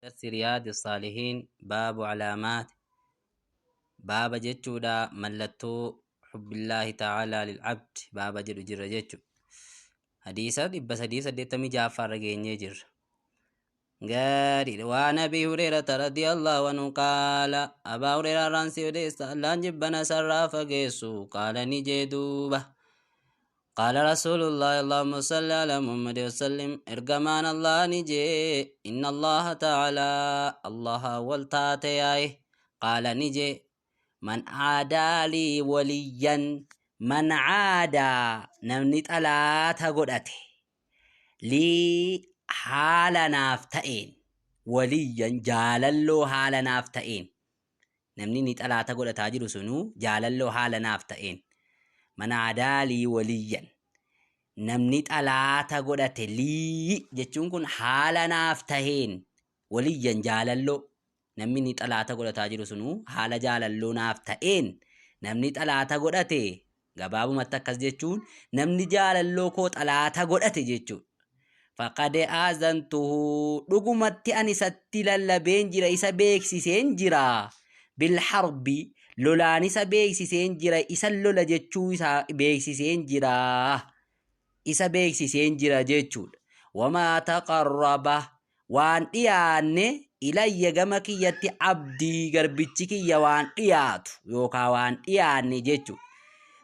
Darsi Riyaadi Saalihiin baabu calaamaat baaba jechuudha mallattoo xubbillaahi ta'aalaa lil'abd baaba jedhu jirra jechu. Hadiisa 386 irra geenyee jirra. Gaariidha. Waan Abii Hureerata radiyallahu anhu qaala Abaa Hureeraa irraan si odeessa Allaan jibbana sarraa fageessu qaala ni jee duuba. قال رسول الله اللهم صل على محمد وسلم ارجمان الله نجي إن الله تعالى الله والتاتي قال نجي من عادى لي وليا من عادى نمني طلاتا قدته لي حال نافتئين وليا جاللو حال نافتئين نمني طلاتا قدتا جلو سنو جاللو حال نافتئين من عادى لي وليا namni xalaata godhate lii jechuun kun haala naaf taheen waliyyan jaalalloo namni ni xalaata godhataa jiru sunuu haala jaalalloo naaf ta'een namni xalaata godhate gabaabumatti akkas jechuun namni jaalalloo koo xalaata godhate jechuudha. Faqad aazantuhu dhugumatti ani isatti lallabeen jira isa beeksiseen jira bilharbi lolaan isa beeksiseen jira isa lola jechuu isaa beeksiseen jira. Isa beeksiseen jira jechuudha. Wamaa taqarraba waan dhiyaanne ilayya gama kiyyatti abdii garbichi kiyya waan dhiyaatu yookaan waan dhiyaanne jechuudha.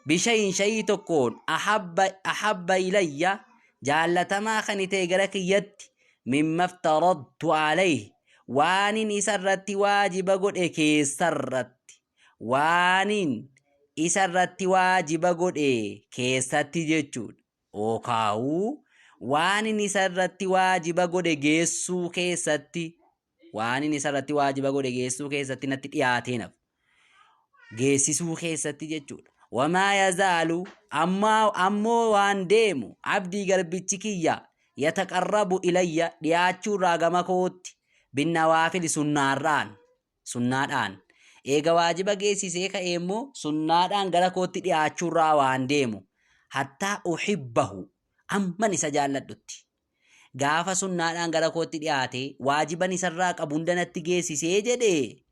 Bishayin shayii tokkoon ahabba ilayya jaallatamaa kan ta'e gara kiyyatti mimma aftaradtu alayhi waanin isarratti waajiba godhe keessarratti waanin isarratti waajiba godhe keessatti jechuudha. Ookaa'uu waan inni isarratti waajiba godhe geessuu keessatti waan inni isarratti waajiba godhe geessuu keessatti natti dhiyaatee naaf geessisuu keessatti jechuudha. Wamaa yazaalu ammoo waan deemu abdii garbichi kiyya yataqarrabu ilayya dhiyaachuurraa gama kootti binnawaafili sunnaadhaan eega waajiba geessisee ka'ee immoo sunnaadhaan gara kootti dhiyaachuurraa waan deemu. Hattaa uhibbahu amman isa jaalladhutti. Gaafa sunnaadhaan gara kootti dhiyaate waajiban isarraa qabu hunda natti geessisee jedhee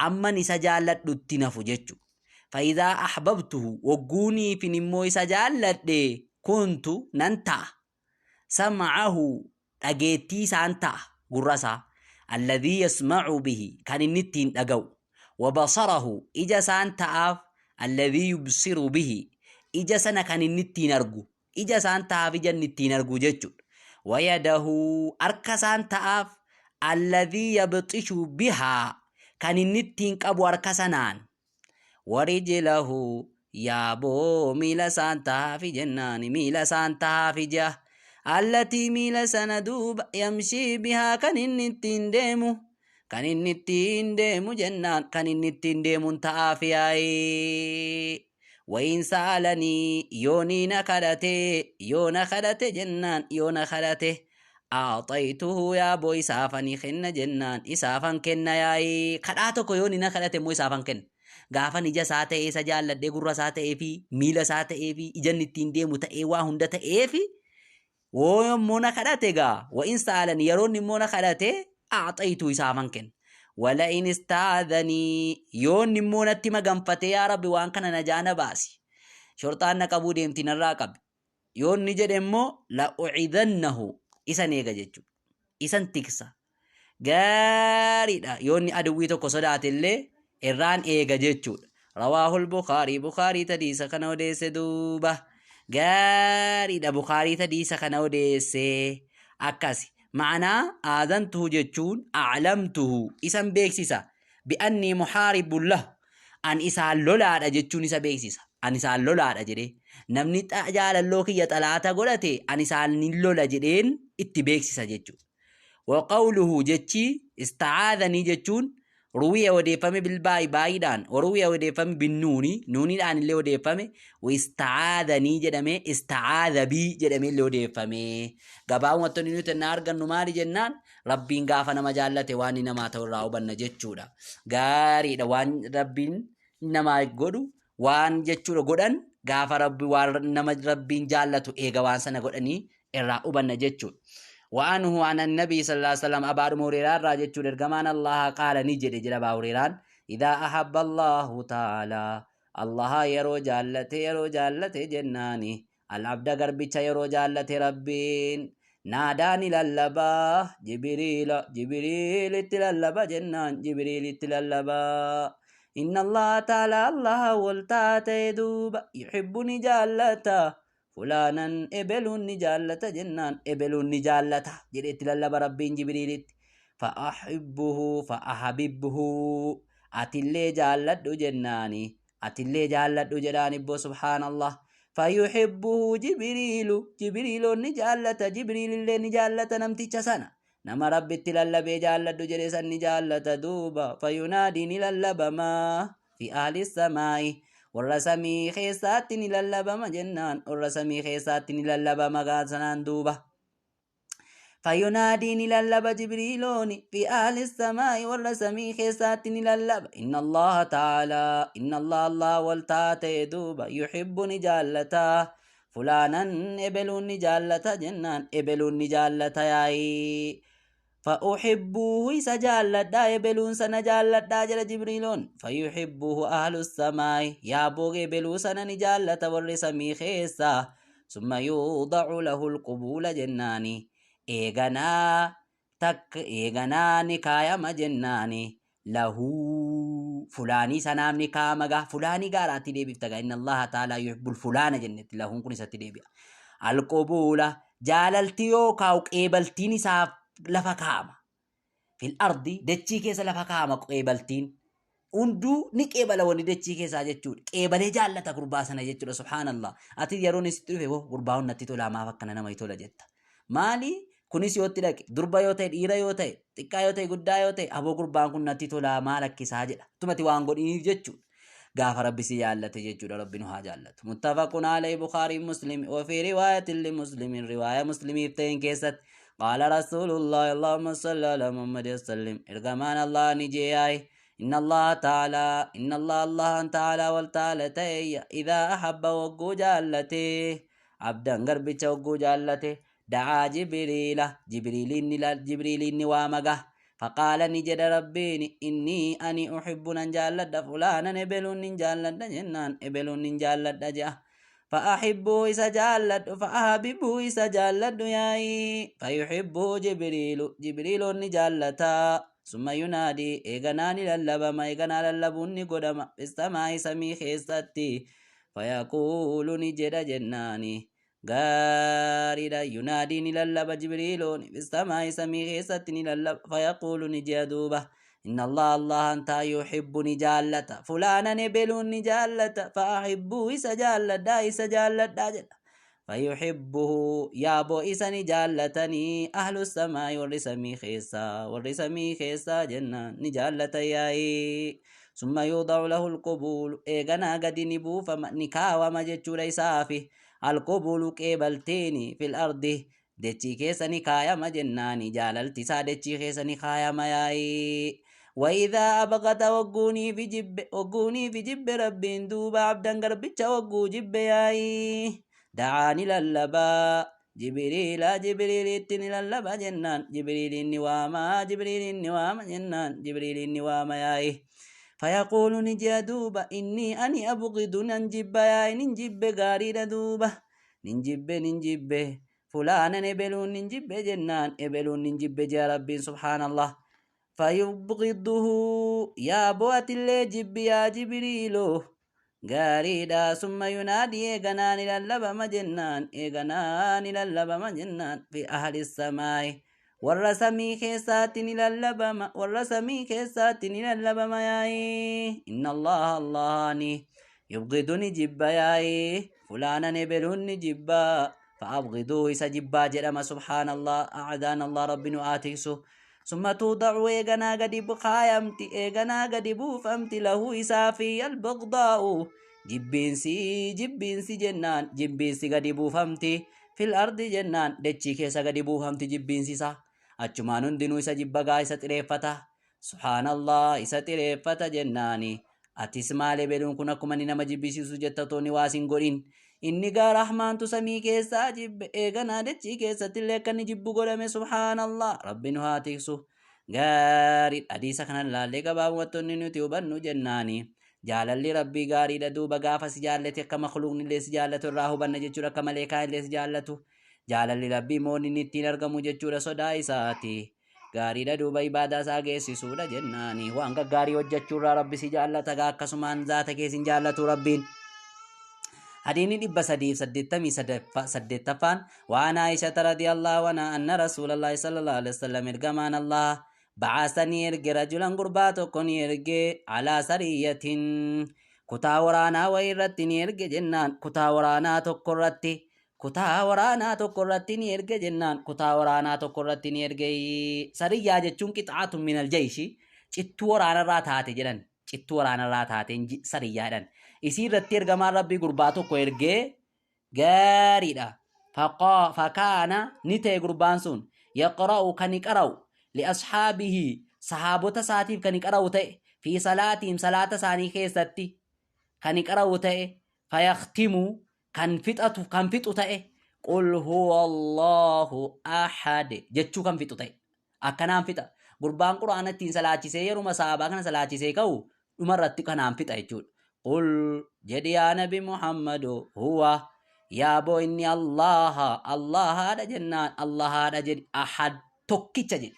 amman isa jaalladhutti nafu jechuudha. Faayidaa ahbabtuhu wagguuniifin immoo isa jaalladhe kuntu nan ta'a. Sam'ahu dhageettii isaan ta'a gurra isaa. Alladhii yasma'u bihi kan inni ittiin dhaga'u. Wabasarahu ija isaan ta'aaf alladhii yubsiru bihi ija sana kan inni ittiin argu ija isaan ta'aaf ija inni ittiin argu jechuudha. Wayadahu harka isaan ta'aaf alladhii yabxishu bihaa kan inni ittiin qabu harka sanaan. Warijlahu yaaboo miila isaan ta'aafi jennaan miila isaan ta'aafi ja'a. Allatii miila sana duuba yamshii bihaa kan inni ittiin deemu kan inni ittiin deemu jennaan kan inni ittiin deemuun ta'aafi yaa'ee. Wayin sa'alanii yoo ni na kadhate yoo na kadhate jennaan yoo na kadhate a'xaytuhu yaaboo isaafani kenna jennaan isaafan kenna yaa'ee kadhaa tokko yoo ni na kadhate immoo isaafan kenna. Gaafan ija isaa ta'ee isa jaalladhee gurra isaa ta'ee fi miila isaa ta'ee fi ija inni ittiin deemu ta'ee waa hunda ta'ee fi woo yommuu na kadhate gaa wa'in sa'alanii yeroo inni immoo na kadhate a'xaytu isaafan kenna. Wala'in istaadhanii yoo inni immoo natti maganfatee yaa Rabbi waan kana na jaana baasi. Shorxaan na qabuu deemti narraa qabi. Yoo inni jedhe immoo la ucidannahu isan eega jechuudha. Isan tiksa. Gaariidha. Yoo inni aduwwii tokko sodaate illee irraan eega jechuudha. Rawaahul Bukaarii Bukaarii tadiisa kana odeesse duuba. Gaariidha Bukaarii tadiisa kana odeesse akkasi. Ma'anaa aadantuhu jechuun aclamtuhu isan beeksisa. Bi'annii muhaaribun lahu an isaan lolaadha jechuun isa beeksisa. An isaan lolaadha jedhee. Namni jaalalloo kiyya xalaata godhate an isaan ni lola jedheen itti beeksisa jechuudha. Wa qawluhu jechi ista'aadhanii jechuun ruwiya odeeffame bilbaa'i baa'iidhaan waruwiya odeeffame binnuuni nuuniidhaan illee odeeffame ista'aadhanii jedhame ista'aadha bii jedhamee illee odeeffame. Gabaabumatti wanni nuti na argannu maali jennaan rabbiin gaafa nama jaallate waan inni namaa ta'u irraa hubanna jechuudha. Gaariidha waan rabbiin namaa godhu waan jechuudha godhan gaafa rabbi waan nama rabbiin jaallatu eega waan sana godhanii irraa hubanna jechuudha. وعنه عن النبي صلى الله عليه وسلم أبا هريرة راجت ergamaan الله قال ni jedhe jedha Abaa Hurayraan إذا أحب الله تعالى الله yeroo jaallate yeroo jaallate jennaani العبد garbicha yeroo jaallate rabbiin naadaani lallabaa jibriila jibriilitti lallaba jennaan jibriilitti lallabaa إن الله تعالى الله والتاتي دوبا يحبني جالتا فلانا إبلون جالتا جنان إبلون جالتا جريت للبا ربين جبريلت فأحبه فأحببه أتلي جالت جناني أتلي جالت جناني بو سبحان الله فيحبه جبريل جبريل نجالتا جبريل اللي نجالتا نمتي سنة nama rabbitti lallabee jaalladhu jedhe san ni jaallata duuba fayunaadii ni lallabamaa fi ahli samaa'i warra samii keessaatti ni lallabama jennaan warra samii keessaatti ni lallabama gaasanaan duuba fayunaadii ni lallaba jibriilooni fi ahli samaa'i warra samii keessaatti ni lallaba inna allaha ta'aalaa inna allaha allah wal taatee duuba yuhibbu ni jaallataa fulaanan ebeluun ni jaallata jennaan ebeluun ni jaallata yaa'ii فأحبوه إسا جالدا يبلون سنة جالدا جل جبريلون فيحبوه أهل السماء يا بوغ بلو سنة نجالة ورسمي خيسا ثم يوضع له القبول جناني إيغنا تك إيغنا نكايا مجناني له فلاني سنام نكامغا فلاني غاراتي دي بيفتغا إن الله تعالى يحب الفلان جنة لهم كن ستي دي القبول جاللتيو كاو قبلتيني ساف lafa kaa'ama. Fil ardi dachii keessa lafa kaa'ama qeebaltiin. Hunduu ni qeebala wanni dachii keessaa jechuudha. Qeebalee jaallata gurbaa sana jechuudha subhaanallah. Ati yeroon isitti dhufe hoo gurbaa hun natti tola maaf akkana nama tola jetta. Maali kunis yoo itti dhaqe durba yoo ta'e dhiira yoo ta'e xiqqaa yoo ta'e guddaa yoo ta'e aboo gurbaan kun natti tola maal akkisaa jedha. Tumati waan godhiniif jechuudha. Gaafa rabbi si jaallate jechuudha rabbi nu haa jaallatu. Muttafaqun alayhi Bukhaarii Muslim wa fi riwaayatin li Muslimin riwaaya Muslimiif ta'een keessatti قال رسول الله اللهم صل على محمد وسلم ارغمان الله نجياي إن الله تعالى إن الله الله تعالى والتعالى تي إذا أحب وقو جالته عبدا غربتش وقو جالته دعا جبريل جبريل جبريل وامغه فقال نجد ربيني إني أني أحب نجالد فلانا نبلون نجالد جنان إبلون نجالد جاه فأحبه إذا جالد فأحببه إذا جالد ياي فيحبه جبريل جبريل نجالتا ثم ينادي إيغناني للبما ما إيغنا للبوني قدما في السماء سمي خيستي فيقول نجد جناني غاردا ينادي نللب جبريل في السماء سمي خيستي نللب فيقول نجدوبه إن الله الله أنت يحبني جالتا فلانا نبلوني جالتا فأحبه إسا جالتا إسا جالتا فيحبه يا بو إسا نجالتني أهل السماء والرسمي خيسا والرسمي خيسا جنة نجالتا ياي ثم يوضع له القبول إيغنا قد نبو فما نكاوى ما جتشو ليسافي القبول قبلتيني في الأرض dachii keessa ni kaayama jennaani jaalalti isaa dachii keessa ni kaayama yaa'ii وإذا أبغض وقوني في جب وقوني في جب ربين دوبا عبدا قربتش وقو جب ياي دعاني للبا جبريل جبريل اتني للبا جنان جبريل النواما جبريل النواما جنان جبريل النواما ياي فيقول نجي دوبا إني أني أبغض ننجب ياي ننجب غاري دوبا ننجب ننجب فلانا نبلون ننجب جنان إبلون ننجب جا ربي سبحان الله فيبغضه يا بوات اللي جب يا جبريل غاريدا ثم ينادي إيغنان للبا مجنان إيغنان للبا مجنان في أهل السماء والرسمي خيسات للبا والرسمي خيسات للبا ما ياي إن الله اللهاني يبغضني جب ياي فلانا نبلون جبا فأبغضوه إسا جبا جرم سبحان الله أعدان الله رب نآتيسه ثم توضع إيغنا قد بقايمتي إيغنا قد بوفمتي له إسافي البغضاء جبينسي جبينسي جنان جبينسي قد بوفمتي في الأرض جنان دتشي كيسا قد بوفمتي جبينسي سا أچمان دينو إسا جبغا إسا تريفتا سبحان الله إسا تريفتا جناني أتس مالي بلون كنا كماني نما جبيسي سجتتوني واسين قرين Inni gaa rahmaantu samii keessaa jibbe, eeganaa dachii keessatti illee akka inni jibbu godhame. Subhaanallah, rabbi nu haa tiksu. Gaarii hadiisa kana laallee gabaabumatti wanni nuti hubannu jennaani, jaalalli rabbii gaariidha. Duuba gaafa si jaallate akka makluuqni illee si jaallatu irraa hubanna jechuudha, akka maleekaa illee si jaallatu. Jaalalli rabbii immoo inni ittiin argamu jechuudha sodaa isaati. Gaariidha, duuba ibaadaa isaa geessisuudha jennaani, waan gaggaarii hojjechuurraa rabbi si jaallata gaa, akkasumaan zaata keessa hin jaallatu rabbiin. Hadiini 388ffaan: وعن عائشة رضي الله عنها أن رسول الله صلى الله عليه وسلم, ergamaan Allah, بعث ni erge, رجلا gurbaa tokko ni erge, على سرية kutaa waraanaa wayii irratti ni erge jennaan, kutaa waraanaa tokko irratti, kutaa waraanaa tokko irratti ni erge jennaan, kutaa waraanaa tokko irratti ni erge. Sariyyaa jechuun قطعة من الجيش, cittuu waraanarraa taate jedhan, cittuu waraanarraa taate sariyyaa jedhan. Isii irratti ergamaan rabbii gurbaa tokko ergee. Gaariidha. فكان ni ta'e gurbaan sun, يقرأ kan qara'u, لأصحابه sahaabota isaatiif kan qara'u ta'e, في صلاتهم salaata isaanii keessatti kan qara'u ta'e, فيختم kan fixatu, kan fixu ta'e, قل هو الله أحد jechuu kan fixu ta'e. Akkanaan fixa gurbaan. Quraana ittiin salaachisee, yeruma sahabaa kana salaachisee ka'u, dhumarratti kanaan fixa jechuudha. قل jedhi yaa nabi Muhammadu, هو yaaboo inni allaha, allahaadha jennaan, allahaadha jedhi, أحد tokkicha jedhi.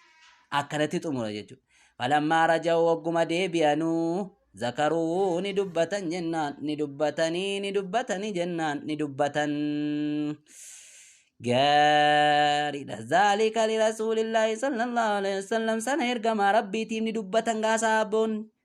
Akkanatti xumura jechuudha. فلما رجعوا wagguma deebi'anuu, ذكروا ni dubbatan jennaan, ni dubbatanii, ni dubbatanii jennaan, ni dubbatan. Gaariidha. ذلك لرسول الله صلى الله عليه وسلم sana ergamaa rabbiitiif ni dubbatan gaa.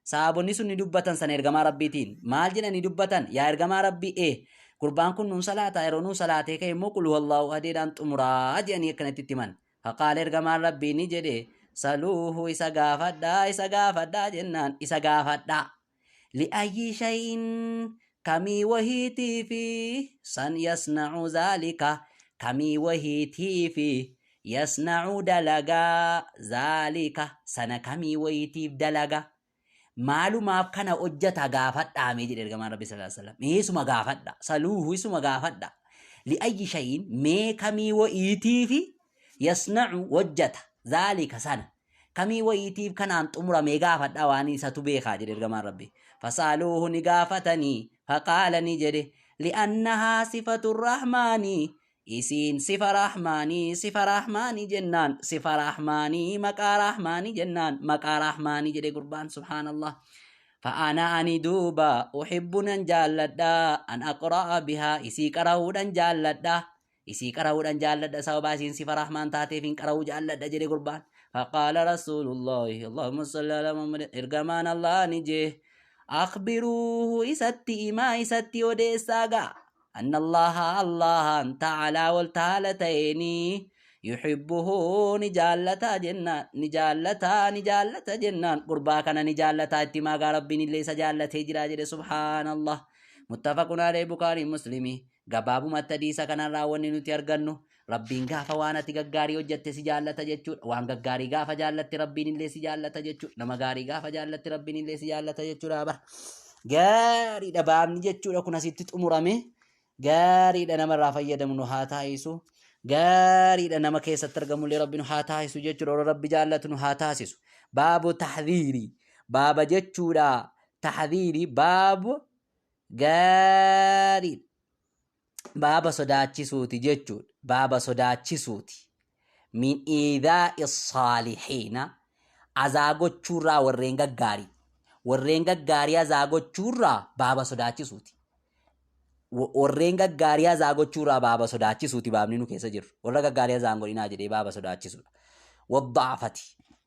Sahaabonni sun ni dubbatan sana ergamaa rabbiitiin. Maal jedhan ni dubbatan? Yaa ergamaa rabbii, gurbaan kun nuun salaata, yeroo nuun salaatee ka'e immoo قل هو الله أحد iidhaan xumuraa jedhanii akkanatti itti himan. فقال ergamaan rabbii ni jedhe, سلوه isa gaafadhaa, isa gaafadhaa jennaan, isa gaafadhaa, لأي شيء kamii wahiitii fi san, يصنع ذلك kamii wahiitii fi, يصنع dalagaa, ذلك sana kamii wahiitiif dalaga, maalumaaf kana hojjata gaafadhaame jedhe ergamaan rabbi صلى الله عليه وسلم. Isuma gaafadha, سلوه isuma gaafadha, لأي شيء mee kamii wahiitii fi, يصنع hojjata, ذلك sana kamii wahiitiif kanaan xumuramee gaafadha, waan isatu beekaa jedhe ergamaan rabbi. فسألوه ni gaafatanii, فقال ni jedhe, لأنها صفة الرحمن isiin sifa rahmaanii, sifa rahmaanii jennaan, sifa rahmaanii, maqaa rahmaanii jennaan, maqaa rahmaanii jedhe gurbaan. Subhaanallah. فأنا ani duuba أحب nan jaalladha, أن أقرأ بها isii qara'uudhan jaalladha, isii qara'uudhan jaalladha, sababa isiin sifa rahmaan taateef hin qara'uu jaalladha jedhe gurbaan. فقال رسول الله, اللهم صل على محمد, ergamaan Allah ni jee, أخبروه isatti himaa, isatti odeessaa gaa, أن الله الله تعالى والتعالى تيني, يحبه ni jaallata jennaan, ni jaallata, ni jaallata jennaan, gurbaa kana ni jaallata itti maagaa, rabbiin illee isa jaallatee jira jedhe. Subhaanallah. متفق عليه, bukaarii muslimii. Gabaabumatti hadiisa kanarraa wanni nuti argannu, rabbiin gaafa waan ati gaggaarii hojjette si jaallata jechuudha. Waan gaggaarii gaafa jaallatte rabbiin illee si jaallata jechuudha. Nama gaarii gaafa jaallatte rabbiin illee si jaallata jechuudha. Bara gaariidha baabni jechuudha kun asitti xumurame. Gaariidha, namarraa fayyadamu nu haa taasisu. Gaariidha, nama keessatti argamullee rabbi nu haa taasisu jechuudha. Warra rabbi jaallatu nu haa taasisu. باب التحذير baaba jechuudha, التحذير باب gaariidha, baaba sodaachisuuti jechuudha, baaba sodaachisuuti, من إيذاء الصالحين azaa gochuurraa, warreen gaggaarii, warreen gaggaarii azaa gochuurraa baaba sodaachisuuti. Warreen gaggaarii azaa gochuurraa baaba sodaachisuuti. Baabni nu keessa jirru warra gaggaarii azaan godhinaa jedhee baaba sodaachisudha. والضعفاء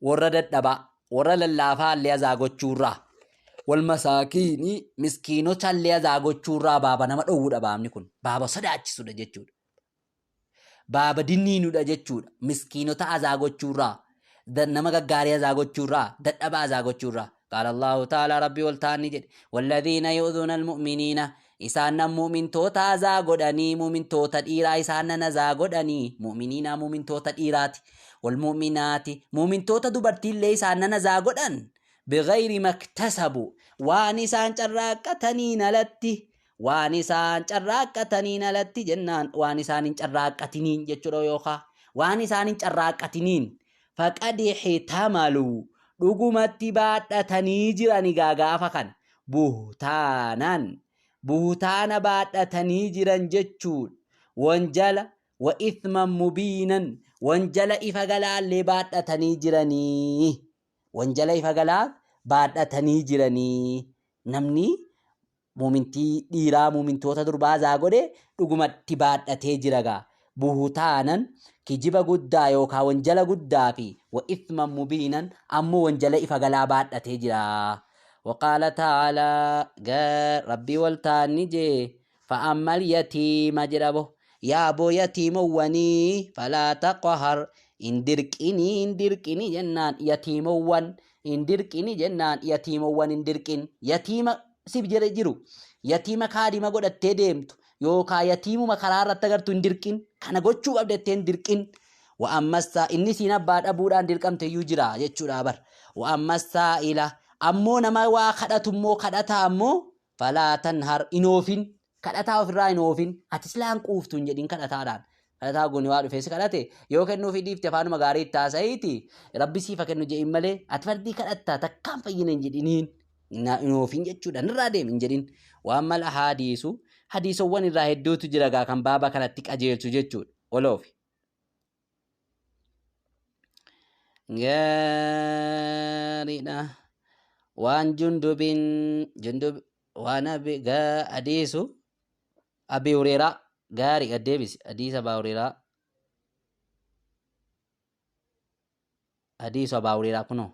warra dadhabaa, warra lallaafaa illee azaa gochuurraa, والمساكين miskiinota illee azaa gochuurraa baaba nama dhowwudha. Baabni kun baaba sodaachisudha jechuudha, baaba dinniinudha jechuudha. Miskiinota azaa gochuurraa, nama gaggaarii azaa gochuurraa, dadhabaa azaa gochuurraa. قال الله تعالى rabbii ol ta'an jedhe, والذين يؤذون المؤمنين isaan mu'mintoota azaa godhanii, mu'mintoota dhiiraa isaan azaa godhanii, مؤمنين mu'mintoota dhiiraati, والمؤمنات mu'mintoota dubartiillee isaan azaa godhan, بغير ما اكتسبوا waan isaan carraaqqataniin alatti. Waan isaan carraaqqataniin alatti jennaan, waan isaan hin carraaqqatiniin jechuudha, yookaa waan isaan hin carraaqqatiniin, faqad ihtamalu, dhugumatti baadhatanii jiran egaa gaafa kana buhtaanan, buhtaana baadhatanii jiran jechuudha. Wanjala wa ithman mubiinan, wanjala ifa galaallee baadhatanii jiranii, wanjala ifa galaa baadhatanii jiranii. Namni muumintii dhiiraa muumintoota durbaa zaa godhe dhugumatti baadhatee jira gaa buhutaanan, kijiba guddaa yookaan wanjala guddaa fi wa ithman mubiinan, ammoo wanjala ifa galaa baadhatee jira. وقال تعالى، ربي والتاني جي، فأما اليتيم جربه يا أبو يتيمواني فلا تقهر، إن دركني إن دركني جنان، يتيموان إن دركني جنان، يتيموان إن دركن. يتيم sif jala jiru, yatiima kaadhima godhattee deemtu yookaan yatiimuma karaa irratti agartu hin dirqin, kana gochuu qabda hin dirqin. Wa ammassaa inni siin abbaa dhabuudhaan dirqamte iyyuu jira jechuudha bar. Wa ammassaa ila, ammoo nama waa kadhatu immoo, kadhataa ammoo, falaa tanhar, hin oofin, kadhataa ofirraa hin oofin. Ati silaan quuftu hin jedhin kadhataadhaan. Kadhataa gooni waa dhufee si kadhate yoo kennuufii dhiifte, afaanuma gaarii itti haasa'iiti rabbi siifa kennu jedhin malee, ati fardii kadhattaa takkaan fayyina hin jedhiniin, hin oofin jechuudha, nirraa deemi hin jedhin. Waan mala hadiisu, hadiisowwan irraa hedduutu jira gaa kan baaba kanatti qajeelchu jechuudha oloofi. Gaariidha. Waan Jundubin, Jundub, waan abi hadiisu Abi Hureeraa gaarii gaddeebisi, hadiisa Abaa Hureeraa, hadiisu Abaa Hureeraa kunoo.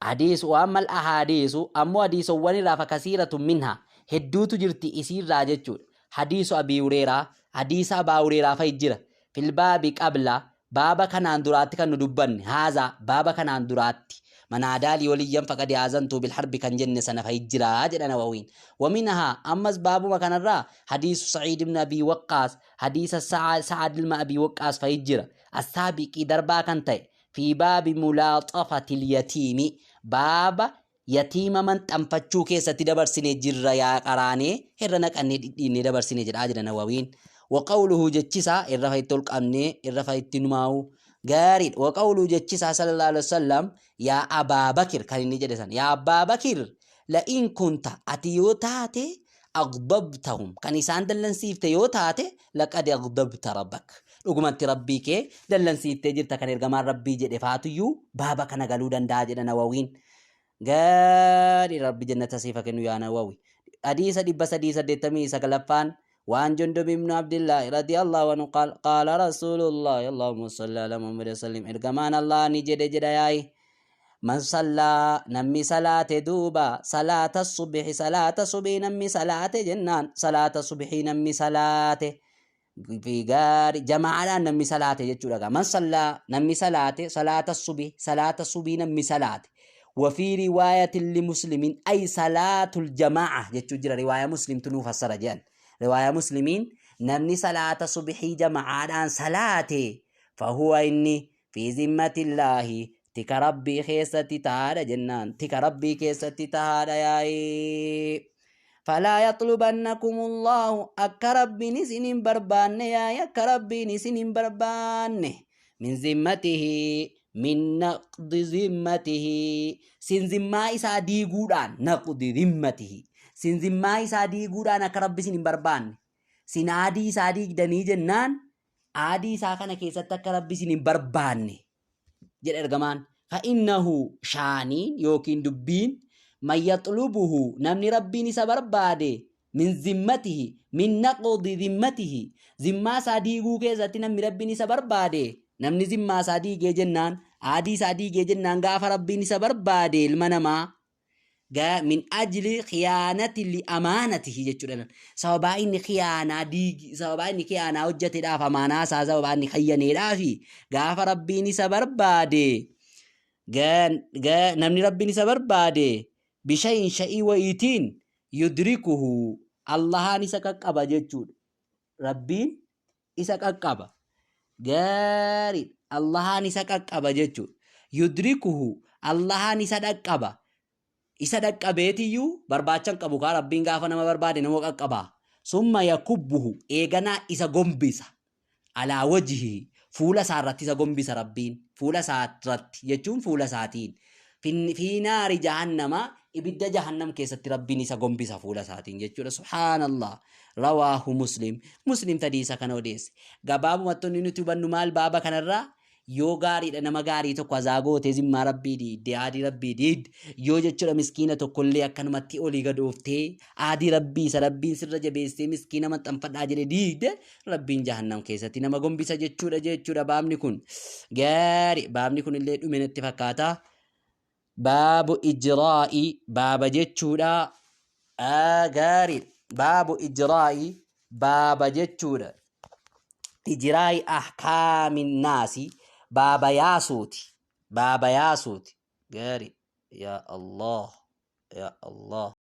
Hadiisu waan mal ahaadiisu, ammoo hadiisowwan irraa, fakasiiratu minha, hedduutu jirti isiirraa jechuudha. Hadiisu Abii Hureeraa, hadiisa Abaa Hureeraa fa'i jira. Filbaabi qabla, baaba kanaan duraatti kan nu dubbanne, haazaa baaba kanaan duraatti, man aadaalii waliyyan faqad aazantuu bilharbi kan jenne sana fa'i jira jedha Nawawiin. Waminhaa, ammas baabuma kanarraa, hadiisu Saciid ibn Abii Waqqaas, hadiisa Sa'ad ilma Abii Waqqaas fa'i jira. Assaabiqii, darbaa kan ta'e, fi baabi mulaaxafatil yatiimi, baaba yatiima maxxanfachuu keessatti dabarsine jirra, yaa qaraanee irra naqannee dhidhiinnee dabarsine jedhaa jira Nawawiin. Waqawluhu, jechisaa irra fa'itti ol qabnee irra fa'itti numaa'u gaariidha. Waqawluhu, jechisaa sallallahu alaihi wasallam, yaa Abaa Bakir kan inni jedhe san, yaa Abbaa Bakir, la'in kunta, ati yoo taate, aghdabtahum, kan isaan dallansiifte yoo taate, laqad aghdabta rabbak, dhugumatti rabbii kee dallansiiftee jirta kan ergamaan rabbii jedhe faatuyyuu baaba kana galuu danda'a jedha Nawawiin. Gaarii, rabbi jannata siifa kennu yaa Nawawi. Hadiisa 389ffaan, وعن جندب بن عبد الله رضي الله عنه قال قال رسول الله، اللهم صل على محمد وسلم، ergamaan Allah ni jedhe jedha yaa'i، من صلى، namni salaate duuba، صلاة الصبح، salaata subii namni salaate jennaan, salaata subhii namni salaate fi gaari jamaadhaan namni salaate jechuudha. من صلى، namni salaate، صلاة الصبح، salaata subii namni salaate. وفي رواية لمسلم أي صلاة الجماعة jechuu jira. Riwaaya Muslimtu nuu fassara jedhan. Riwaaya Muslimiin namni salaata subhii jamaadhaan salaate, فهو، inni، في ذمة الله، tika rabbii keessatti tahaadha jennaan, tika rabbii keessatti tahaadha yaa'ii. فلا يطلبنكم الله، akka rabbiin isin hin barbaanne yaa'ii, akka rabbiin isin hin barbaanne، من ذمته، من نقض ذمته، sin zimmaa isaa diiguudhaan، نقض ذمته، sin zimmaa isaa diiguudhaan akka rabbi isin hin barbaanne. Sin aadii isaa diigdanii jennaan, aadii isaa kana keessatti akka rabbi isin hin barbaanne jedha ergamaan. فإنه, shaaniin yookiin dubbiin, من يطلبه, namni rabbiin isa barbaade, من ذمته، من نقض ذمته, zimmaa isaa diiguu keessatti namni rabbiin isa barbaade, namni zimmaa isaa diigee jennaan, aadii isaa diigee jennaan, gaafa rabbiin isa barbaade ilma namaa من أجل خيانة لأمانته jechuudha. Sababaa inni khiyaanaa diigi, sababaa inni khiyaanaa hojjeteedhaaf, amaanaa isaa sababaa inni khayyaneedhaafi gaafa rabbiin isa barbaade, namni rabbiin isa barbaade, بشيء, sha'ii wayiitiin, يدركه, Allahaan isa qaqqaba jechuudha. Rabbiin isa qaqqaba. Gaarii, Allahaan isa qaqqaba jechuudha. يدركه, Allahaan isa dhaqqaba. Isa dhaqqabeetiyyuu barbaachan qabu kaa Rabbiin gaafa nama barbaade nama qaqqaba. Summa yakubbuhu, eeganaa isa gombisa. Alaa wajhihi, fuula isaa irratti isa gombisa Rabbiin. Fuula isaa irratti jechuun fuula isaatiin. Fi naari jahannama, ibidda jahannam keessatti Rabbiin isa gombisa fuula isaatiin jechuudha. Subhaanallah. Rawaahu Muslim. Muslim hadiisa kana odeesse. Gabaabumatti wanni nuti hubannu maal baaba kanarraa? Yoo gaariidha nama gaarii tokko azaa gootee zimmaa Rabbii diidde, aadii Rabbii diidde, yoo jechuudha miskiina tokkollee akkanumatti olii gad ooftee aadii Rabbii isa Rabbiin sirra jabeessee miskiina maxxanfadhaa jedhe diigde, Rabbiin jahannam keessatti nama gombisa jechuudha. Baabni kun gaari, baabni kun illee dhume natti fakkaata. Baabu ijraa'i, baaba jechuudha gaari, baabu ijraa'i, baaba jechuudha ijraa'i ahkaamin naasi, baaba yaasuuti, baaba yaasuuti. Gaari, yaa Allah, yaa Allah.